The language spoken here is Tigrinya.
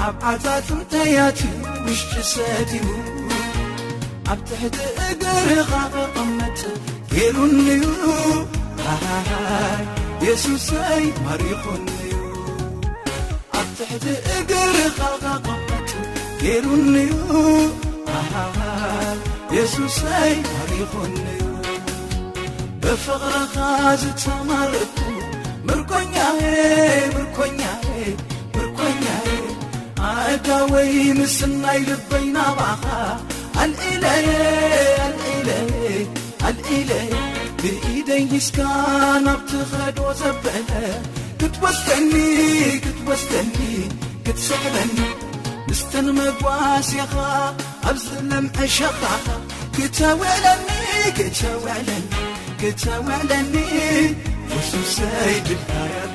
ኣብ ዓጻጽምተይ ኣትዩ ውሽጢ ሰትዩ ኣብ ትሕቲ እግርኻ ክቕመጥ ገይሩኒዩ። ኣሃሃይ የሱሰይ ማሪኹኒዩ። ኣብ ትሕቲ እግርኻ ክቕመጥ ገይሩኒዩ። ኣሃሃይ የሱሰይ ማሪኹኒዩ። ብፍቕርኻ ዝተማረኩ ምርኮኛዬ ምርኮኛዬ ምርኮኛዬ ኣእዳወይ ምስናይ ልበይ ናባኻ ኣልኢለየ ኣልኢለየ ኣልኢለየ ብኢደይ ሒዝካ ናብ ትኸዶ ዘበለ ክትወስደኒ ክትወስደኒ ክትስሕበኒ ምስተን መጓስኻ ኣብዚ ለምዐ ሸኻኻ ክተውዕለኒ ክተውዕለኒ ክተውዕለኒ የሱሰይ ድላየ